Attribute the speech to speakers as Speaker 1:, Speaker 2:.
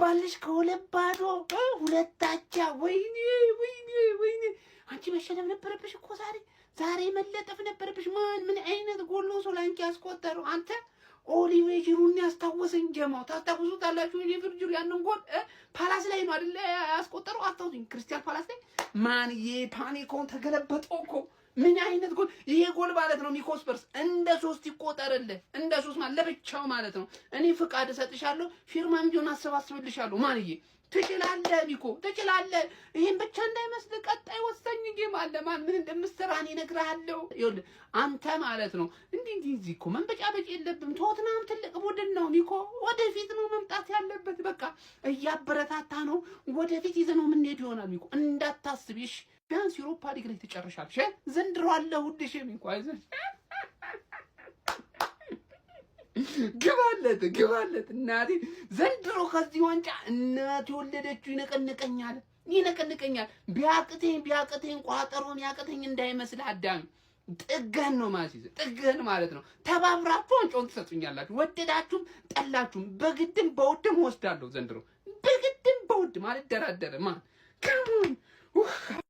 Speaker 1: ገባልሽ ከ2-0 2 አቻ። ወይኔ ወይኔ ወይኔ! አንቺ መሸለም ነበረብሽ እኮ ዛሬ፣ ዛሬ መለጠፍ ነበረብሽ። ማን ምን አይነት ጎል ነው ሶላንኪ ያስቆጠረው? አንተ ኦሊቬ ጂሩን ያስታወሰኝ ጀማው ታስታውሱታላችሁ? ኦሊቬ ጂሩ ያንን ጎል ፓላስ ላይ ነው አይደለ ያስቆጠረው? አስታውሱኝ፣ ክሪስታል ፓላስ ላይ ማንዬ ፓኔኮን ተገለበጠው እኮ። ምን አይነት ጎል ይሄ ጎል ማለት ነው። ሚኮ ስፐርስ እንደ ሶስት ይቆጠርልህ፣ እንደ ሶስት ማለት ለብቻው ማለት ነው። እኔ ፍቃድ እሰጥሻለሁ፣ ፊርማም ቢሆን አሰባስብልሻለሁ። ማንዬ ትችላለህ፣ ሚኮ ትችላለህ። ይሄን ብቻ እንዳይመስልህ፣ ቀጣይ ወሳኝ game አለ። ማን ምን እንደምትሰራ እኔ እነግርሃለሁ። ይኸውልህ አንተ ማለት ነው እንዲህ እንዲህ እዚህ እኮ መንበጫበጭ የለብም። ቶትናም ትልቅ ቡድን ነው ሚኮ፣ ወደፊት ነው መምጣት ያለበት። በቃ እያበረታታ ነው፣ ወደፊት ይዘህ ነው የምንሄድ ይሆናል። ሚኮ እንዳታስቢሽ፣ ቢያንስ ዩሮፓ ሊግ ላይ ትጨርሻለሽ። ዘንድሮ አለሁልሽ ሚኮ፣ አይዞሽ። ግባለት ግባለት እናቴ ዘንድሮ ከዚህ ዋንጫ እናት የወለደችው ይነቀንቀኛል ይነቀንቀኛል። ቢያቅተኝ ቢያቅተኝ ቋጠሮ ቢያቅተኝ እንዳይመስል አዳሚ ጥገን ነው ማስይዘ ጥገን ማለት ነው። ተባብራችሁ ዋንጫውን ትሰጡኛላችሁ። ወደዳችሁም ጠላችሁም በግድም በውድም ወስዳለሁ ዘንድሮ በግድም በውድም አልደራደርም። come on.